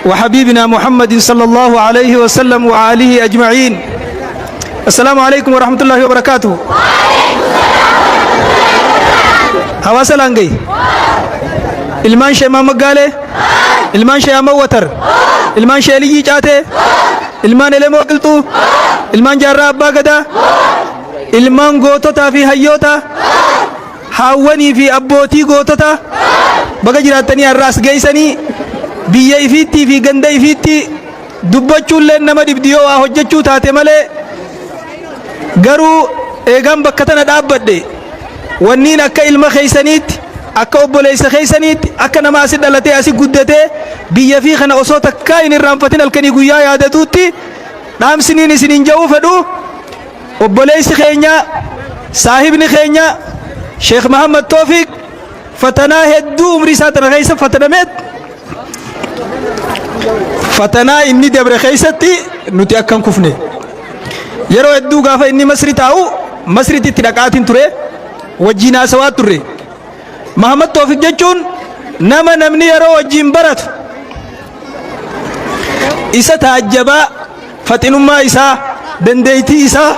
وحبيبنا محمد صلى الله عليه وسلم وآله أجمعين. السلام عليكم ورحمة الله وبركاته. Hawaasa Laangee, ilmaan shee Maamma Gaalee, ilmaan shee Amma Watar, ilmaan shee Liyyii Caatee, ilmaan Elemoo Qilxuu, ilmaan Jaarraa Abbaa Gadaa, ilmaan goototaa fi hayyoota, haawwanii fi abbootii gootota, baga jiraattanii har'aas geessanii. Biyya ifiittii fi ganda ifiitti dubbachuullee nama dhibdi yoo waa hojjechuu taate malee. Garuu eegaan bakka tana dhaabbadhe, wanniin akka ilma keeysaniitti, akka obboleessa keeysaniitti, akka nama asi dhalatee asi guddatee biyya fi kana osoo takkaa hin irraanfatin halkanii guyyaa yaadatuutti, dhaamsiniin isiniin ja'uu fedhu, obboleessi keenya, saahibni keenya Sheekh Mahammad Toofiq fatanaa hedduu umrii isaa tana keessa fatanameet, fatanaa inni dabre keessatti nuti akkan kufne. Yeroo hedduu gaafa inni Masri taa'u Masritti itti dhaqaatiin ture, wajjiin haasawaa turre. Mahammad Toofiq jechuun nama namni yeroo wajjiin baratu isa taajjabaa, faxinummaa isaa, dandeettii isaa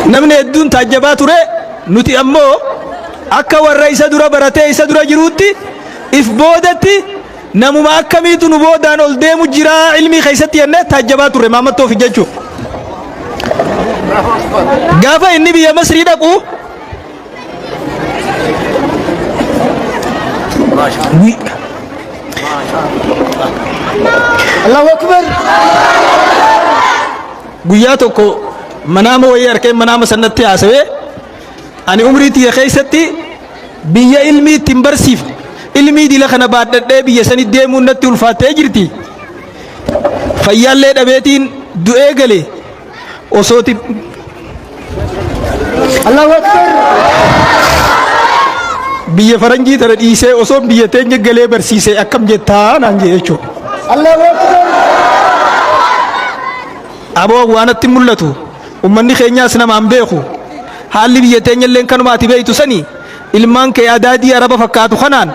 namni hedduun taajjabaa ture. Nuti ammoo akka warra isa dura baratee isa dura jiruutti if boodatti namuma akkamiitu nu boodaan ol deemu jira ilmii keessatti jennee taajjabaa turre. Mahammad Toofiq jechuun gaafa inni biyya Masrii dhaqu Allahu Akbar. Guyyaa tokko manaama wayii harkeen manaama sanatti haasawee, ani umrii tiyya keessatti biyya ilmii ittiin barsiifne, ilmii dila kana baadhadhee biyya sani deemuun natti ulfaattee jirti, fayyaallee dhabeetiin du'ee gale osooti Allahu Akbar. Biyya faranjii tana dhiisee osoo biyya teenya galee barsiisee akkam jettaa naan jee jechuudha. Allahu Akbar. Aboo, waanatti mul'atu ummanni keenyaas namaan beeku, haalli biyya teenya illee kanuma ati beeytu sani, ilmaan kee adaadii araba fakkaatu kanaan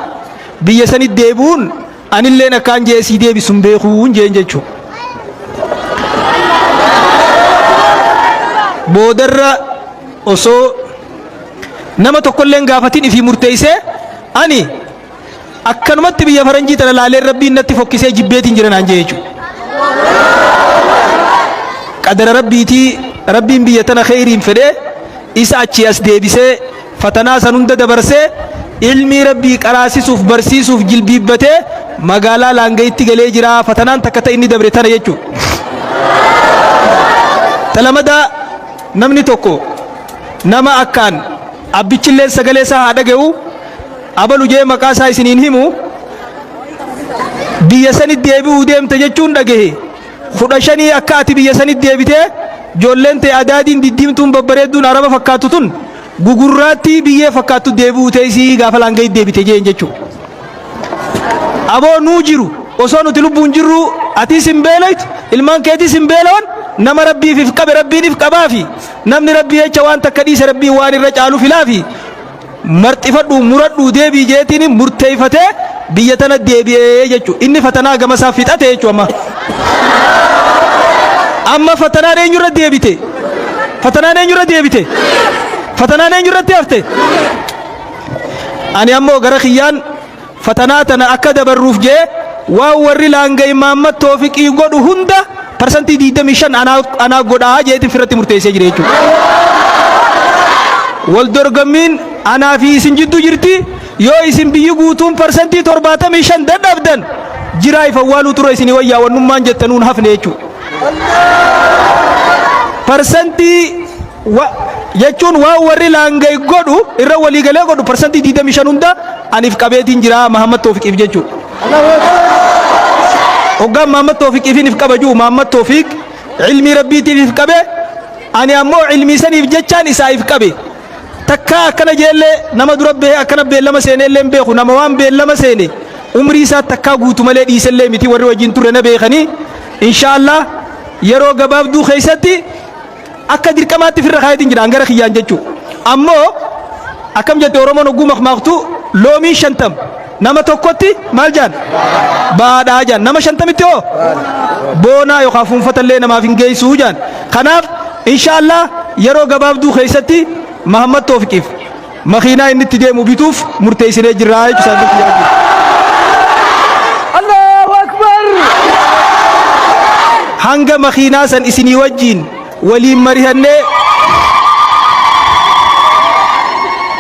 biyya sani deebi'uun anilleen akkaan jee sii deebisun beekuun jeen jechuudha. Boodarra osoo nama tokkolleen gaafatin ifii murteessee, ani akkanumatti biyya faranjii tana laaleen Rabbiin natti fokkisee jibbeetiin jira naan jee jechuudha. Qadara Rabbiitii, Rabbiin biyya tana kheyriin fedhee isa achii as deebisee, fatanaa san hunda dabarsee, ilmii Rabbii qaraasisuuf barsiisuuf jilbiibbatee magaalaa Laangayitti galee jira. Fatanaan takka ta inni dabre tana jechuudha. Talamadaa namni tokko nama akkaan abbichilleen sagalee isaa haa dhaga'u, abalu jee maqaa isaa isiniin himu, biyya sanit deebi'uu deemte jechuun dhagahe. 15 akka ati biyya sanit deebitee ijoolleen ta'e adaadiin diddiimtuun babbareedduun araba fakkaattu tun gugurraattii biyyee fakkaattu deebi'uu teessii gaafa Laangayit deebite jeen jechuudha. Aboo, nuu jiru osoo nuti lubbuun jirru atis hin beeloytu, ilmaan keetis hin beelawan. Nama Rabbiif if qabe Rabbiin if qabaafi, namni Rabbii jecha waan takka dhiise Rabbiin waan irra caalu filaafi, marxifadhu, muradhu, deebii jeetiin murteeffatee biyya tana deebi'ee jechuudha. Inni fatanaa gama isaa fixate jechuudha amma. Amma fatanaan eenyurra deebite? Fatanaan eenyurra deebite? Fatanaan eenyurratti hafte? Ani ammoo gara kiyyaan fatanaa tana akka dabarruuf jee waan warri Laangay Mahammad Toofiqii godhu hunda 25% anaa godhaa jeetiin firratti murteessee jira jechuudha. Wal dorgommiin anaa fi isin jidduu jirti. Yoo isin biyyi guutuun 75% dadhabdan, jiraa if awwaaluu ture isinii wayyaa, wannummaan jettanuun hafne jechuudha. Parsantii jechuun waan warri Laangay godhu irra waliigalee godhu 25% hunda aniif qabeetiin jira Mahammad Toofiqiif jechuudha. Hoggaan Mahammad Toofiqiifin if qaba jiru, Mahammad Toofiq ilmii Rabbiitiif if qabe, ani ammoo ilmii saniif jechaan isaa if qabe. Takkaa akkana jeellee nama dura bahee akkana beellama seenee illee hin beeku. Nama waan beellama seene umrii isaa takkaa guutu malee dhiisellee miti. Warri wajjin turre na beekanii, inshaallah yeroo gabaabduu keessatti akka dirqamaatti firra kaayetiin jira gara kiyyaan jechuudha. Ammoo akkam jette Oromoon hogguu makmaaktu? Loomiin 50 nama tokkotti maal jaan? Baadhaa jaan. Nama 50tti hoo? Boonaa yookaan fuunfatallee namaaf hin geessuu jaan. Kanaaf inshaallah yeroo gabaabduu keessatti Mahammad Toofiqiif makiinaa inni itti deemu bituuf murteessinee jirra jechuudha. Allahu Akbar! Hanga makiinaa san isinii wajjiin waliin marihannee,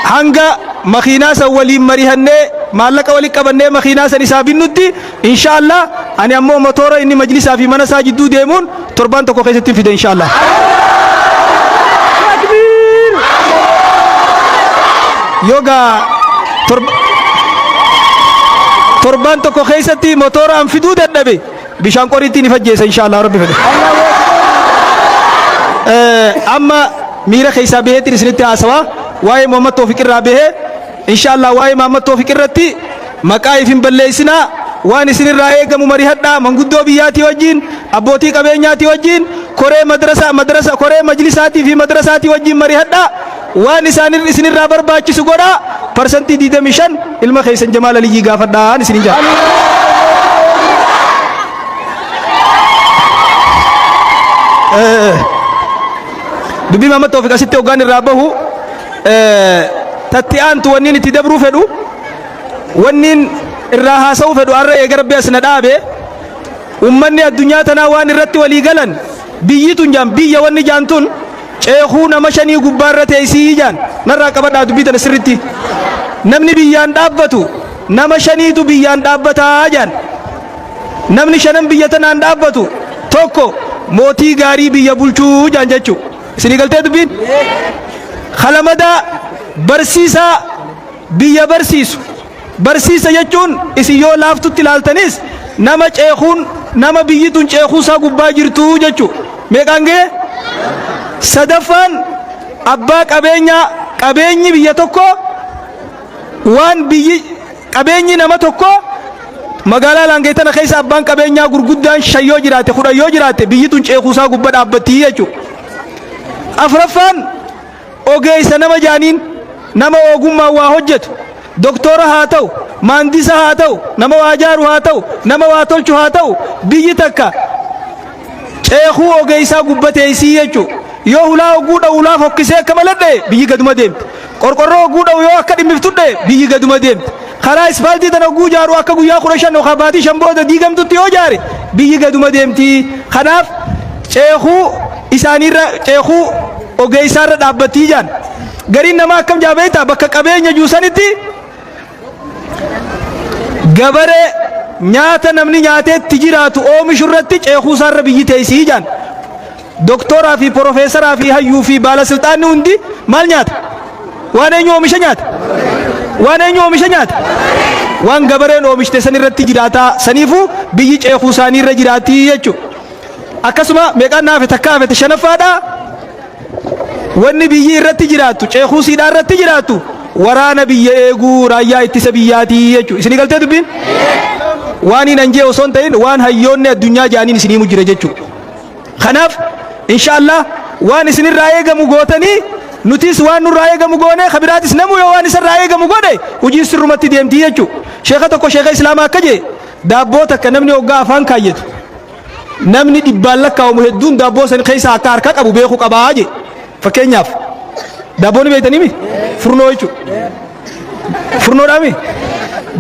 hanga makiinaa san waliin marihannee maallaqa walitti qabannee makiinaa san isaa binnutti, inshaallah ani ammoo motoora inni majlisaa fi mana isaa jidduu deemuun torbaan tokko keessatti fide, inshaallah. Takbir! Yogaa torbaan tokko keessatti motoora an fiduu dadhabe, bishaan qoriitti ni fajjeessa, inshaallah Rabbi fedhe. Amma miira keessaa baheetiin isinitti haasawaa. Waa'ee Muhammad Toofiq irraa bahee, inshaallah waa'ee Muhammad Toofiq irratti maqaa ifin balleessinaa. Waan isinirraa eegamu marihadhaa, manguddoo biyyaatii wajjin, abbootii qabeenyaatii wajjin, koree madrasa madrasa koree majlisaatii fi madrasaatii wajjin marihadhaa. Waan isaan isinirraa barbaachisu godhaa. 25% ilma keessan Jamaal Aliyyii gaafadhaan isinin jaa. Dubbii Muhammad Toofiq asitti hoggaan irraa bahu, tatti aantu wanniin itti dabruu fedhu, wanniin irraa haasa'uu fedhu, har'a eega Rabbi as na dhaabe, ummanni addunyaa tanaa waan irratti walii galan, biyyi tun jaan, biyya wanni jaan tun ceekuu nama shanii gubbaarra teessii jaan. Narraa qabadhaa dubbii tana sirritti. Namni biyyaan dhaabbatu nama shaniitu biyyaan dhaabbataa jaan. Namni shanan biyya tanaan dhaabbatu, tokko mootii gaarii biyya bulchuu jaan jechuu. Isinii galtee dubbiin? Kalamadaa barsiisaa biyya barsiisu. Barsiisa jechuun isin yoo laaftutti ilaaltanis, nama ceekuun nama biyyi tun ceekuusaa gubbaa jirtu jechuu. Meeqaan ga'e? Sadaffaan abbaa qabeenyaa. Qabeenyi biyya tokko waan biyyi, qabeenyi nama tokko, magaalaa Laangee tana keessa abbaan qabeenyaa gurguddaan shan yoo jiraate, 10 yoo jiraate, biyyi tun ceekuusaa gubbaa dhaabbattii jechuudha. Afraffaan ogeessa nama jaaniin, nama ogummaan waa hojjetu, doktora haa ta'u, maandisa haa ta'u, nama waa jaaru haa ta'u, nama waa tolchu haa ta'u, biyyi takka ceekuu ogeessaa gubbateessii jechuudha. Yoo hulaa oguu dha'u hulaa fokkisee akka maladhe, biyyi gaduma deemti. Qorqorroo oguu dha'u yoo akka dhimmiftudhe, biyyi gaduma deemti. Karaa ispaaltii tana oguu jaaru akka guyyaa 15 yookaan baatii 5 booda diigamtutti yoo jaare, biyyi gaduma deemti. Kanaaf ceekuu isaaniirra, ceekuu ogeessaarra dhaabbattii jaan. Gariin namaa akkam jaa beektaa? Bakka qabeenya juusanitti gabaree nyaata namni nyaateetti jiraatu oomishu irratti ceekuu isaarra biyyi teessii jaan. Doktoraa fi porofeesaraa fi hayyuu fi baalasilxaanni hundi maal nyaata? Waan eenyu oomisha nyaata? Waan eenyu oomisha nyaata? Waan gabareen oomishte san irratti jiraataa. Saniifuu biyyi ceekuu isaanii irra jiraatii jechuudha. Akkasuma meeqaan naafe? Takka hafete, shanaffaadhaa. Wanni biyyi irratti jiraattu, ceekuu siidhaa irratti jiraattu, waraana biyya eeguu, raayyaa ittisa biyyaatii jechuudha. Isinii galtee dubbiin? Waan hin anjee osoo hin ta'in, waan hayyoonni addunyaa jaaniin isinii himu jira jechuudha. Kanaaf inshaallah waan isinirraa eegamu gootanii, nutis waan nurraa eegamu goone, kabiraatis namu yoo waan isarraa eegamu godhe, hojiin sirrumatti deemtii jechuudha. Sheeka tokko, sheeka islaamaa akka jee, daabboo takka namni hoggaa afaan kaayyatu, namni dhibbaan lakkaa'amu hedduun daabboo san keessa akka harka qabu beekuu qabaa jee. Fakkeenyaaf daabboo ni beektanii mi? Furnoo jechuudha. Furnoodhaami?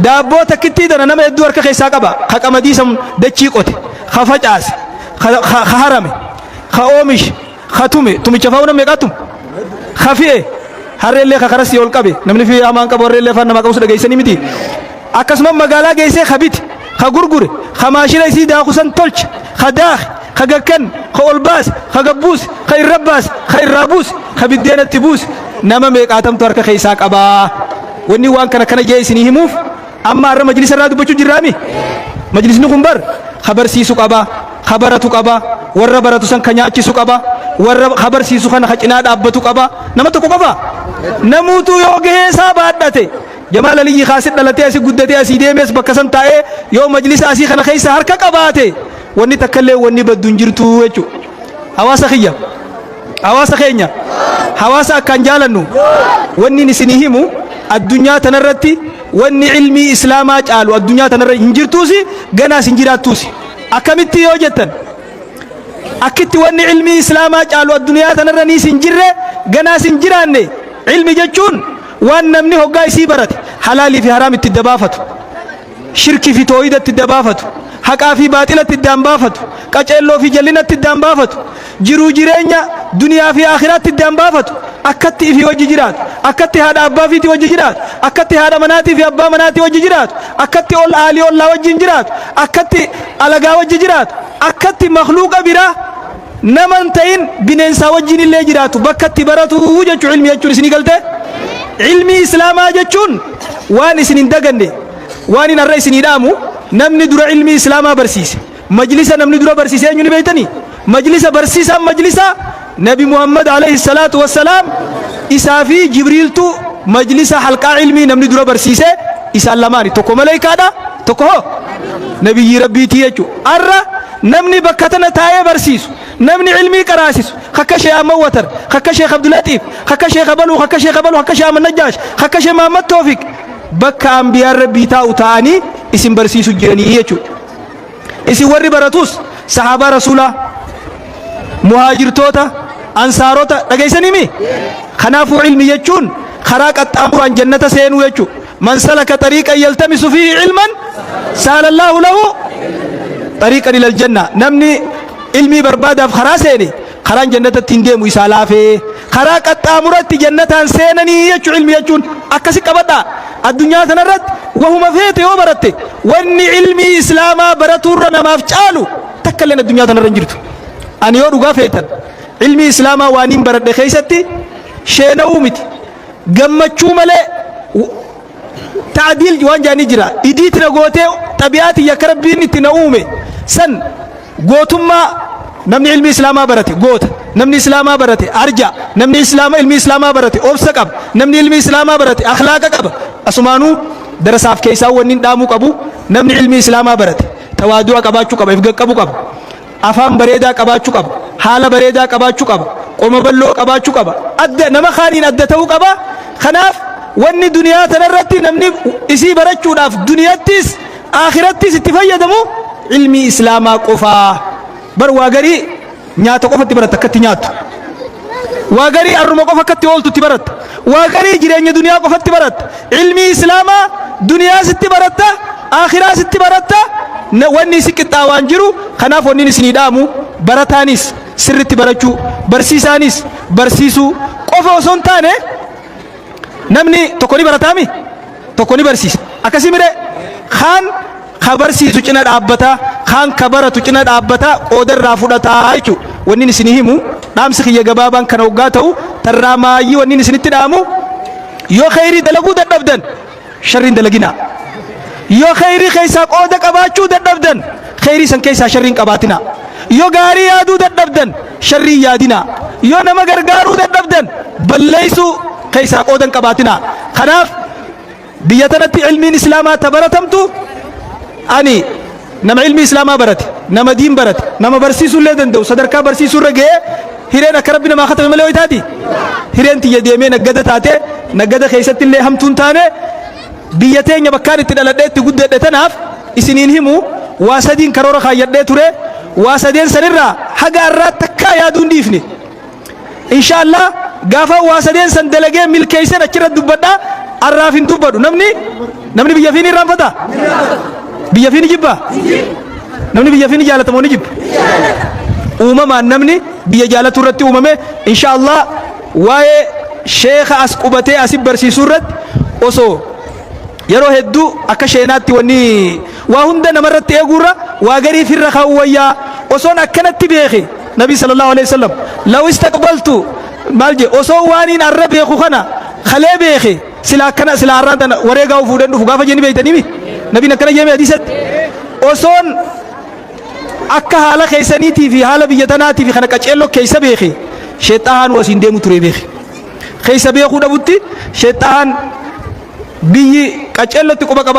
Daabboo takkittii tana nama hedduu harka keessaa qaba. Ka qamadii san dachii qote, ka facaase, ka harame, ka oomishe, ka tume, tumicha fa'aa nama meeqaa tume? Ka fi'e, harreellee ka karasii ol qabe, namni fi'ee hamaan qabu harreellee afaan namaa qabus dhageessanii miti. Akkasuma magaalaa geessee ka bite, ka gurgure, ka maashina isii daaku san tolche, ka daake, ka gakkan, ka ol baase, ka gabbuuse, ka irra baase, ka irraa buuse, ka biddeenatti buuse, nama meeqaatamtu harka keessaa qabaa. Wanni waan kana kana jee isinii himuuf, amma har'a majlisa irraa dubbachuu jirraami. Majlisni kun bar ka barsiisu qaba, ka baratu qaba, warra baratu san ka nyaachisu qaba, warra ka barsiisu kana ka cinaa dhaabbatu qaba. Nama tokko qofa namuutu yoo gahee isaa baadhate, Jamaal Aliyyi kaasii dhalatee asii guddatee asii deemes bakka san taa'ee yoo majlisa asii kana keessa harka qabaate, wanni takkallee wanni baddu hin jirtu jechuudha. Hawaasa kiyya, hawaasa keenya, hawaasa akkaan jaalannu, wanni isinii himu addunyaa tanarratti Wanni ilmii Islaamaa caalu addunyaa tanarra hin jirtuusi, ganaas hin jiraattuusi. Akkamitti yoo jettan, akkitti wanni ilmii Islaamaa caalu addunyaa tanarra niis hin jirre, ganaas hin jiraanne, ilmi jechuun waan namni hoggaa isii barate halaalii fi haraam itti dabaafatu, shirkii fi toohida itti dabaafatu, haqaa fi baaxila itti iddaan baafatu, qaceelloo fi jallina itti iddaan baafatu, jiruu jireenya duniyaa fi aakhiraatti iddaan baafatu, akkatti ifii wajji jiraatu, akkatti haadha abbaa fiitii wajji jiraatu, akkatti haadha manaatii fi abbaa manaatii wajji jiraatu, akkatti ol aalii ollaa wajjin jiraatu, akkatti alagaa wajji jiraatu, akkatti makhluuqa biraa nama hin ta'in bineensaa wajjin illee jiraatu bakka itti baratu jechuu ilmi jechuun. Isinii galte? Ilmii Islaamaa jechuun waan isin hin daganne, waan hin arra isinii dhaamu, namni dura ilmii Islaamaa barsiise, majlisa namni dura barsiise eenyu ni beeytanii? Majlisa barsiisaan majlisa Nabi Muhammad alayhi salaatu wassalaam. Isaa fi Jibriiltu majlisa halqaa ilmii namni dura barsiise isaan lamaani. Tokko maleeykaadha, tokko hoo nabiyyii Rabbiitii jechuu. Arra namni bakka tana taa'ee barsiisu, namni ilmii qaraasisu, kakka Sheekh Ahmad Watar, kakka Sheekh Abdulatiif, kakka Sheekh Abaluu, kakka Sheekh Abaluu, kakka Sheekh Ahmad Najjaash, kakka Sheekh Muhammad Toofiq, bakka ambiyaan Rabbii taa'u ta'anii isin barsiisu jiranii jechuudha. Isin warri baratus sahaabaa Rasuulaa, muhaajirtoota, ansaarota dhageessanii mi? Kanaafuu ilmi jechuun karaa qaxxaamuraan jannata seenuu jechuudha. Man salaka xariiqan yaltamisu fiihi ilman sahallallaahu lahu xariiqan ilal janna. Namni ilmii barbaadaaf karaa seene, karaan jannatatti hin deemu isaa laafee, karaa qaxxaamuratti jannataan seenanii jechuu ilmi jechuun. Akkasi qabadhaa. Addunyaa kanarratti wahuma feete yoo baratte, wanni ilmii Islaamaa baratuurra namaaf caalu takka illee addunyaa kanarra hin jirtu. Ani yoo dhugaa feetan, ilmii Islaamaa waan hin baradhe keessatti sheena'uu miti, gammachuu malee. Ta'diil waan jaanii jira, idiiti na gootee xabi'aati yakka Rabbiin itti na uume san. Gootummaa, namni ilmi Islaamaa barate goota, namni Islaamaa barate arja, namni Islaama ilmi Islaamaa barate obsa qaba, namni ilmi Islaamaa barate akhlaaqa qaba. Asumaanuu darasaaf keessaa wanni hin dhaamuu qabu, namni ilmi Islaamaa barate tawaadu'a qabaachuu qaba, if qaqqabu qaba, afaan bareedaa qabaachuu qaba, haala bareedaa qabaachuu qaba, qoma bal'oo qabaachuu qaba, adda nama kaaniin adda ta'uu qaba. Kanaaf wanni duniyaa tanarratti namni isii barachuudhaaf duniyattis akhirattis itti fayyadamu ilmii Islaamaa qofaa. Bar waa garii nyaata qofatti baratta, akkatti nyaattu. Waa garii arruma qofa akkatti ooltu itti baratta. Waa garii jireenya duniyaa qofatti baratta. Ilmii Islaamaa duniyaas itti baratta, akhiraas itti baratta. Wanni isi qixxaawaan jiru. Kanaaf wanni isinii dhaamu, barataanis sirritti barachuu, barsiisaanis barsiisuu qofa osoo hin taane, namni tokko ni barataami, tokko ni barsiisa. Akkasii mire? Kaan ka barsiisu cina dhaabbata, kaan ka baratu cina dhaabbata, qooda irraa fudhataa jechuudha. Wanni isinii himu, dhaamsi kiyya gabaabaan kana hoggaa ta'u, tarraa maayyii wanni isinitti dhaamu, yoo khayrii dalaguu dadhabdan sharriin dalaginaa, yoo khayrii keessaa qooda qabaachuu dadhabdan khayrii san keessaa sharriin qabaatinaa, yoo gaarii yaaduu dadhabdan sharrii yaadinaa, yoo nama gargaaruu dadhabdan balleessuu keessaa qoodan qabaatinaa. Kanaaf biyya tanatti ilmiin Islaamaa ta baratamtu, ani nama ilmi Islaamaa barate, nama diin barate, nama barsiisuu illee danda'u, sadarkaa barsiisuu irra ga'ee, hireen akka Rabbi namaa katame malee taati. Hireen tiyya deemee naggada taate, naggada keessatti illee hamtuun taane. Biyya teenya bakkaan itti dhaladhee itti guddadhe tanaaf isiniin himu, waa sadiin karoora kaayyadhee ture. Waa sadeen sanirraa haga har'aa takkaa yaaduu hin dhiifne. Insha Allah gaafa waa sadeen san dalagee milkeeysen achirra dubbadha, arraaf hin dubbadhu. Namni biyya fi ni irraanfata, biyya fi ni jibba. Namni biyya fi ni jaalata moo ni jibba? Uumamaan namni biyya jaalatu irratti uumame. Insha Allah waa'ee sheeka as qubatee asi barsiisuu irratti osoo yeroo hedduu akka sheenaatti wanni waa hunda namarratti eeguurra waa garii firra kaa'uu wayyaa. Osoon akkanatti beeke, Nabi sallallahu alaihi wasallam law istaqbaltu maal je, osoo waaniin arra beeku kana kalee beeke, sila akkana sila arraan tana wareegaa fuudhan dhufu gaafa jenni beeytanii mi? Nabiin akkana jeeme hadiisatti: osoon akka haala keessaniitii fi haala biyya tanaatii fi kana qaceelloo keessa beeke, sheexahaan wasiin deemu ture beeke. Keessa beekuu dhabutti sheexahaan biyyi qaceellotti quba qabaa.